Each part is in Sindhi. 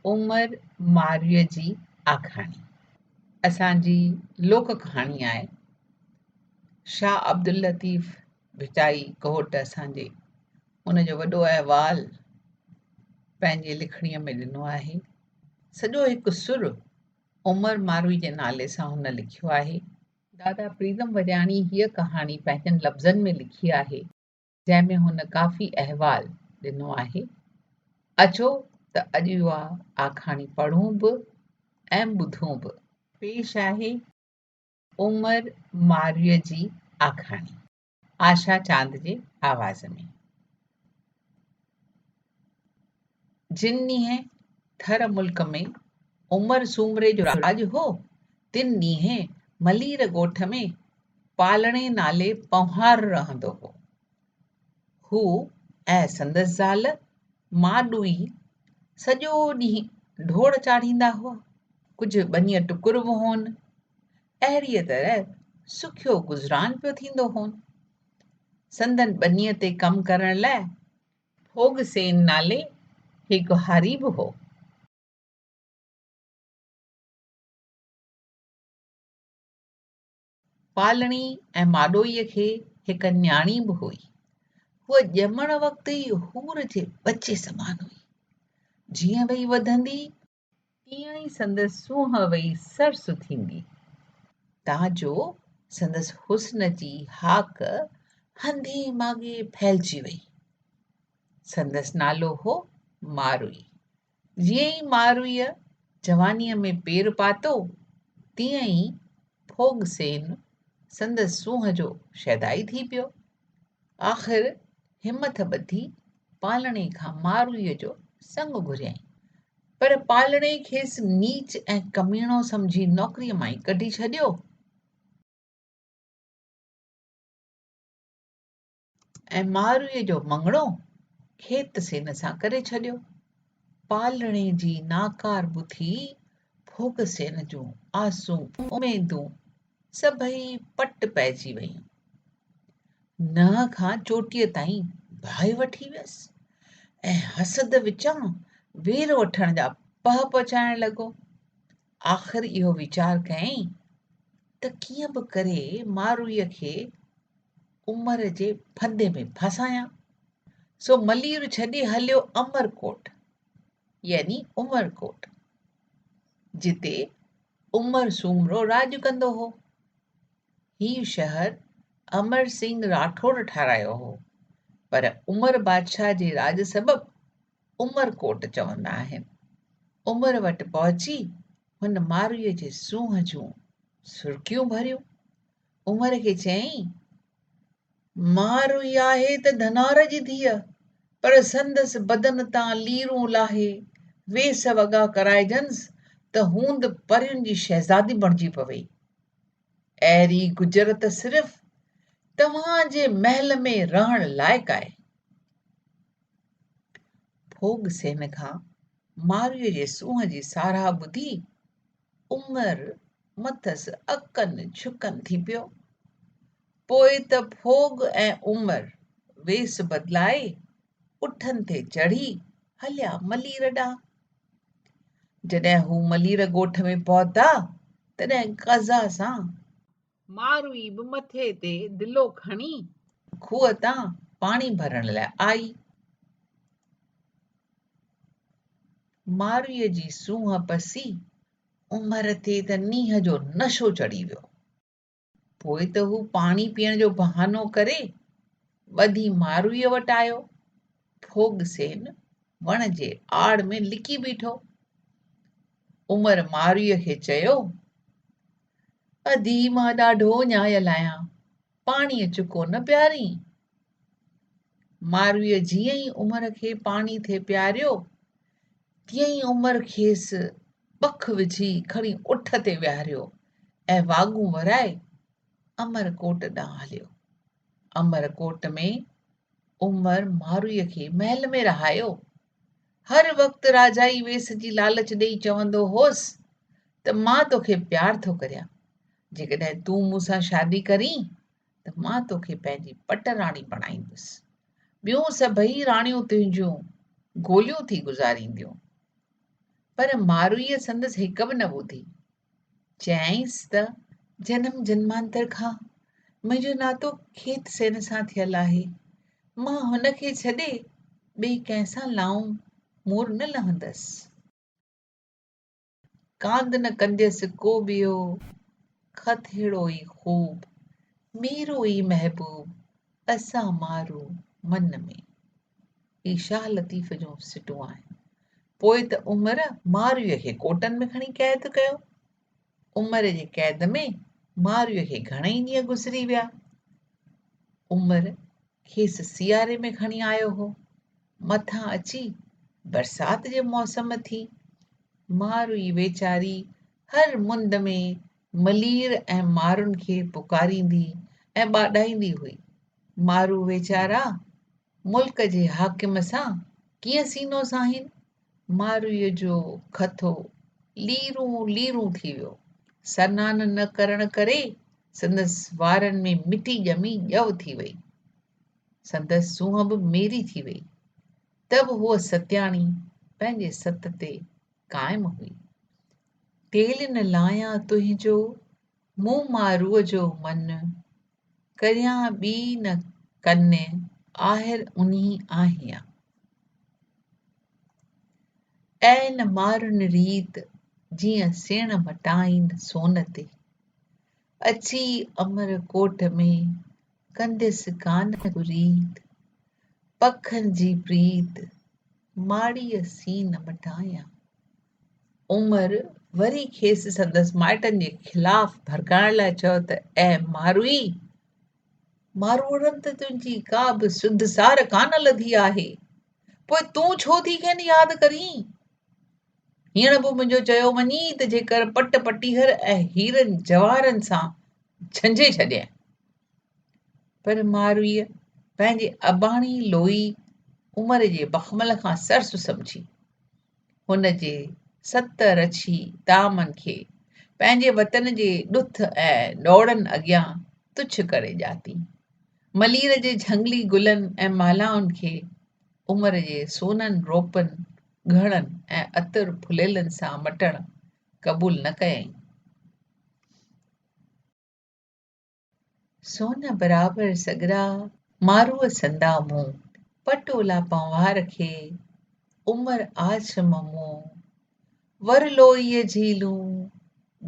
عمر مارويء جي آکاڻي. اسان جي لوڪ ڪهاڻي آهي. شاهه عبداللطيف ڀٽائي گهوٽ اسان جي ان جو وڏو احوال پنهنجي لکڻيء ۾ ڏنو آهي. سڄو هڪ سر عمر ماروي جي نالي سان هن لکيو آهي. دادا پريتم ورياڻي هيء ڪهاڻي پنهنجن لفظن ۾ لکي آهي. جنهن ۾ هن ڪافي احوال ڏنو آهي. اچو ته اڄ اها آکاڻي پڙهون به ۽ ٻڌون به. پيش آهي عمر مارويء جي آکاڻي آشا چاند جي آواز ۾. جن ڏينهن ٿر ملڪ ۾ عمر سومري جو راڄ هو، تن ڏينهن ملير ڳوٺ ۾ پالڻي نالي پنهوار رهندو هو. هو ۽ سندس زال ماڏوئي سڄو ڏينهن ڍوڙ چاڙهيندا هئا. ڪجهه ٻنيء ٽڪر به هون. اهڙيء طرح سکيو گذران پيو ٿيندو هون. سندن ٻنيء تي ڪم ڪرڻ لاء ڦوڳ سين نالي هڪ هاري به هو. پالڻي ۽ ماڏوئيء کي هڪ نياڻي به هئي. هوء ڄمڻ وقت ئي حور جي ٻچي سمان هئي. جيئن وئي وڌندي، تيئن ئي سندس سونهن وئي سرس ٿيندي، تان جو سندس حسن جي هاڪ هنڌين ماڳين ڦهلجي وئي. سندس نالو هو ماروئي. جيئن ئي مارويء جوانيء ۾ پير پاتو، تيئن ئي ڦوڳ سين سندس سونهن جو شيدائي ٿي پيو. آخر همٿ ٻڌي پالڻي کان مارويء جو سڱ گهريائين. پر پالڻي کيس نيچ ۽ ڪميڻو سمجهي نوڪريء مان ئي ڪڍي ڇڏيو. ۽ مارويء جو مڱڻو کيت سين سان ڪري ڇڏيو. پالڻي جي ناڪار ٻڌي ڦوڳ سين جون آسون اميدون سڀئي پٽ پئجي ويون. ننهن کان چوٽيء تائين باهه وٺي ويس ۽ حسد وچان وير وٺڻ جا پهه پچائڻ لڳو. آخر اهو ويچار ڪيائين ته ڪيئن به ڪري مارويء کي عمر جي ڦندي ۾ ڦاسايان. سو ملير ڇڏي هليو امرڪوٽ يعني عمرڪوٽ، جتي عمر سومرو راڄ ڪندو هو. هي شهر امر سنگهه راٺوڙ ٺارايو هو، پر عمر بادشاهه جي راڄ سبب عمرڪوٽ چوندا آهن. عمر وٽ پهچي هن مارويء جي سونهن جون سرڪيون ڀريون. عمر کي چيائين، ماروي آهي ته ڌنار جي ڌيء، پر سندس بدن تان ليرون لاهي ويس وڳا ڪرائجنس ته هوند پرين جي شهزادي بڻجي پوي. اهڙي گجر ته صرف توهان جي محل ۾ رهڻ لائق آهي. ڦوڳ سين کان مارويء جي سونهن جي ساراهه ٻڌي عمر مٿس اڪن ڇڪن ٿي پيو. پوء ته ڦوڳ ۽ عمر ويس بدلائي اٺن تي چڙهي هليا ملير ڏانهن. جڏهن هو ملير ڳوٺ ۾ پهتا، تڏهن قضا سان. ماروي به مٿي تي دلو کڻي کوهه تان پاڻي ڀرڻ لاء آئي. مارويء جي سونهن پسي عمر تي ته نينهن جو نشو چڙهي ويو. پوء ته هو پاڻي پيئڻ جو بهانو ڪري ٻڌي مارويء وٽ آيو. ڦوڳ سين وڻ جي آڙ ۾ لڪي بيٺو. عمر مارويء کي چيو، ادي مان ڏاڍو اڃايل آهيان، پاڻيء چڪو نه پيارين؟ مارويء جيئن ئي عمر کي پاڻي ٿي پياريو، تيئن ئي عمر کيس ٻک وجهي کڻي اٺ تي ويهاريو ۽ واڳون ورائي امر ڪوٽ ڏانهن هليو. امر ڪوٽ ۾ عمر مارويء کي محل ۾ رهايو. هر وقت راجائي ويس جي لالچ ڏيئي چوندو هوس ته مان توکي پيار ٿو ڪريان، جيڪڏهن تون مون سان شادي ڪرين ته مان توکي پنهنجي پٽ راڻي بڻائيندس. ٻيون سڀئي راڻيون تنهنجون گوليون ٿي گذارينديون. پر ماروئيء سندس هڪ به نه ٻڌي. چيائينس ته. جنم جنمانتر کان منهنجو ناتو کيت سين سان ٿيل آهي. مان هن کي ڇڏي ٻئي ڪنهن سان لائون مور نه لهندس. ڪانڌ نه ڪنديس ڪو ٻيو، کٿيڙو ئي خوب، ميرو ئي محبوب، اسان مارو من ۾. هي شاهه لطيف جون سٽون آهن. پوء ته عمر مارويء کي ڪوٽن ۾ کڻي قيد ڪيو. عمر جي قيد ۾ مارويء کي گهڻئي ڏينهن گذري ويا. عمر کيس سياري ۾ کڻي آيو هو. مٿان اچي برسات جي موسم ٿي. ماروئي ويچاري هر مند ۾ ملير ۽ مارن کي پڪاريندي ۽ ٻاڏائيندي هئي. مارو ويچارا ملڪ جي حاڪم سان ڪيئن سينو ساهين؟ ماروئي جو کٿو ليرون ليرون ٿي ويو. سنان نه ڪرڻ ڪري سندس وارن ۾ مٽي ڄمي ڄئو ٿي وئي. سندس سونهن به ميري ٿي وئي. ته به هوء ستياڻي پنهنجي ست تي قائم هئي. تيل نه لايان تنهنجو، مون ماروء جو من، ڪريان ٻي نه ڪن، آهر انهي آهيان. عين مارن ريت، جيئن سيڻ مٽائين سون تي. اچي امر ڪوٽ ۾، ڪنديس ڪانه ڪريت. پکن جي پريت، ماڙيء سين نه مٽايان. عمر وري کيس سندس مائٽن جي خلاف ڀڙڪائڻ لاء چيو ته اي ماروئي! ماروئڙن ته تنهنجي ڪا به سڌ سار ڪانه لڌي آهي، پوء تون ڇو ٿي کين ياد ڪرين؟ هينئر به منهنجو چيو وڃي ته جيڪر پٽ پٽيهر ۽ هيرن جواهرن سان جهنجهي ڇڏيانء. پر مارويء پنهنجي اباڻي لوئي عمر جي بخمل کان سرس سمجهي، هن جي ست رڇي طعامن کي پنهنجي وطن جي ڏٿ ۽ ڏوڙن اڳيان تڇ ڪري ڄاتي. ملير جي جهنگلي گلن ۽ مالهائن کي عمر جي سونن روپن، ڳهڻن ۽ عطر ڦليلن سان مٽڻ قبول نه ڪيائين. سون برابر سڳرا، ماروء سندا مون. پٽولا پنهوار کي، عمر آڇ م مون. ور لوئيء جهيلون،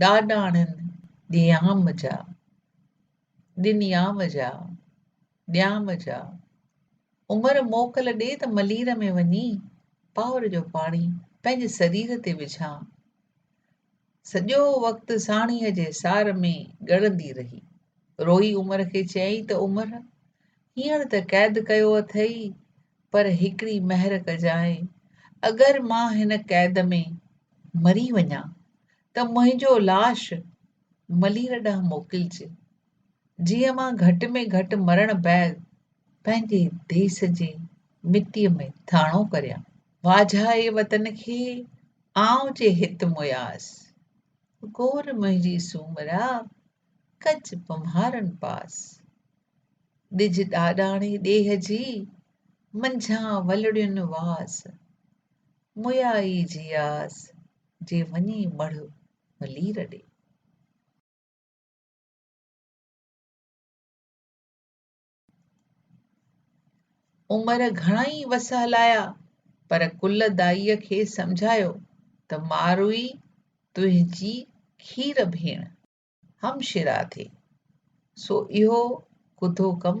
ڏاڏاڻن ڏيام جا. ڏنيام جا، ڏيام جا. عمر موڪل ڏي ته ملير ۾ وڃي پاور جو پاڻي پنهنجي سرير تي وجهان. سڄو وقت ساڻيهه جي سار ۾ ڳڙندي رهي. روئي عمر کي چيائين ته عمر! هينئر ته قيد ڪيو اٿئي، پر هڪڙي مهر ڪجانء، اگر مان هن قيد ۾ مري وڃان ته منهنجو لاش ملير ڏانهن موڪلج، جيئن مان گهٽ ۾ گهٽ مرڻ بعد پنهنجي ديس جي مٽيء ۾ ٿاڻو ڪريان. واجهائي وطن کي آئون جي هت موياس، گور منهنجي سومرا، ڪج پنهوارن پاس. ڏج ڏاڏاڻي ڏيهه جي، منجهان ولڙين واس. مويائي جي آس، جي وڃي مڙهه ملير ڏي. عمر گهڻا ئي وس هلايا، پر ڪل دائيء کيس سمجهايو ته ماروئي تنهنجي کير ڀيڻ همشيره اٿئي، سو اهو ڪڌو ڪم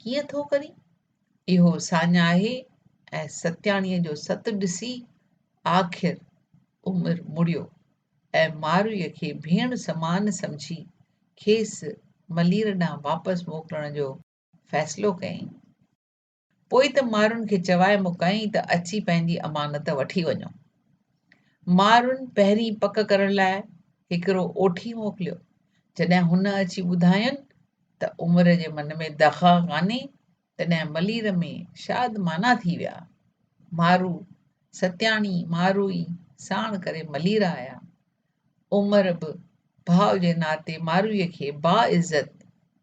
ڪيئن ٿو ڪرين؟ اهو ساڃاهي ۽ ستياڻيء جو ست ڏسي آخر عمر مڙيو ۽ ماروئي کي ڀيڻ سمان سمجهي کيس ملير ڏانهن واپس موڪلڻ جو فيصلو ڪيائين. پوء ته مارون کي چوائي مڪائين ته اچي پنهنجي امانت وٺي وڃو. مارون پهرين پڪ ڪرڻ لاء هڪڙو اوٺي موڪليو. جڏهن هن اچي ٻڌاين ته عمر جي من ۾ دغا ڪانهي، تڏهن ملير ۾ شادمانا ٿي ويا. مارو، ستياڻي، ماروئي ساڻ ڪري ملير آيا. عمر به ڀاء جي ناتي ماروئي کي باعزت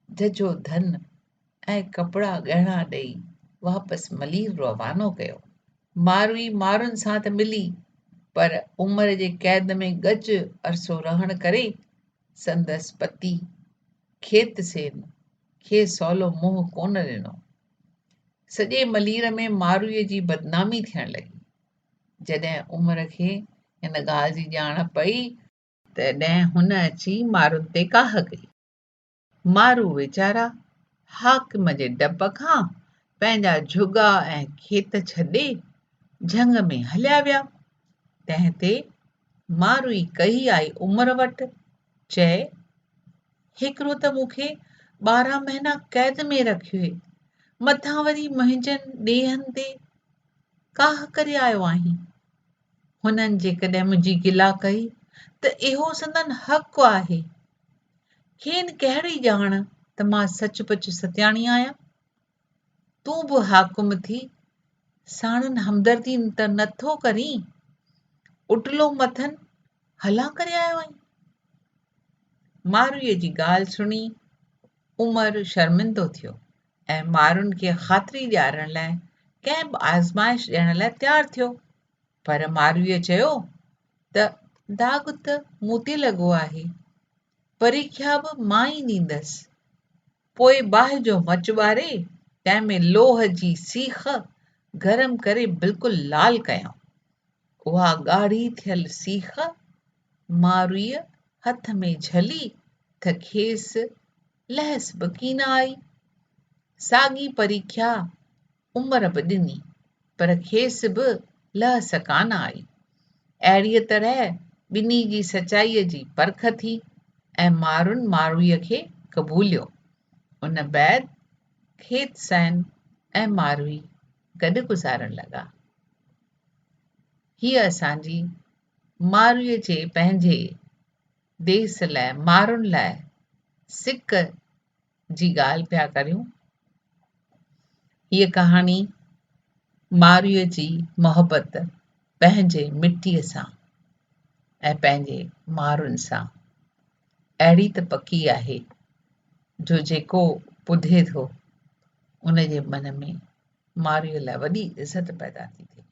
جهجهو ڌن ۽ ڪپڙا ڳهڻا ڏئي واپس ملير روانو ڪيو. ماروئي مارن سان ته ملي، پر عمر جي قيد ۾ ڳچ عرصو رهڻ ڪري سندس پتي کيت سين کيس سولو منهن ڪونه ڏنو. سڄي ملير ۾ مارويء جي بدنامي ٿيڻ لڳي. جڏهن عمر کي هن ڳالهه جي ڄاڻ پئي، تڏهن هن اچي مارون تي ڪاهه ڪئي. مارو ويچارا حاڪم جي ڊپ کان پنهنجا جهڳا ۽ کيت ڇڏي جهنگ ۾ هليا ويا. تنهن تي ماروئي ڪهي آئي عمر وٽ، چئي، هيڪرو ته مون کي 12 مهينا قيد ۾ رکيوئي، مٿان وري منهنجن ڏيهن تي ڪاهه ڪري آيو آهين. هنن جيڪڏهن منهنجي گلا ڪئي ته اهو سندن حق آهي. کين ڪهڙي ڄاڻ ته مان سچ پچ ستياڻي آهيان؟ تون به حاڪم ٿي ساڻن همدردي ته نه ٿو ڪرين، اٽلو مٿن هلان ڪري آيو آهين. مارويء جي ڳالهه سڻي عمر شرمندو ٿيو ۽ مارون کي خاطري ڏيارڻ لاء ڪنهن به آزمائش ڏيڻ لاء تيار ٿيو، پر مارويء چيو ته داغ ته مون تي لڳو آهي، پريکيا به مان ئي ڏيندس. پوء باهه جو مچ ٻاري، تنهن ۾ لوهه جي سيخ گرم ڪري بلڪل لال ڪيائون. اها ڳاڙهي ٿيل سيخ مارويء هٿ ۾ جهلي ته کيس لهس به ڪين آئي. ساڳي پريکيا عمر به ڏني، پر کيس به لهس ڪانه آئي. اهڙيء طرح ٻنهي جي سچائيء جي پرک ٿي ۽ مارن مارويء کي قبوليو. ان بعد کيت سين ۽ ماروي گڏ گذارڻ لڳا. هيء اسان جي مارويء جي پنهنجي ديس لاء، مارن لاء سڪ جي ڳالهه پيا ڪريون. هيء ڪهاڻي مارئيء جي محبت پنهنجي مٽيء سان ۽ پنهنجي مارن سان اهڙي ته پڪي آهي جو جيڪو ٻڌي ٿو ان جي من ۾ مارئيء لاء وڏي عزت پيدا ٿي ٿئي.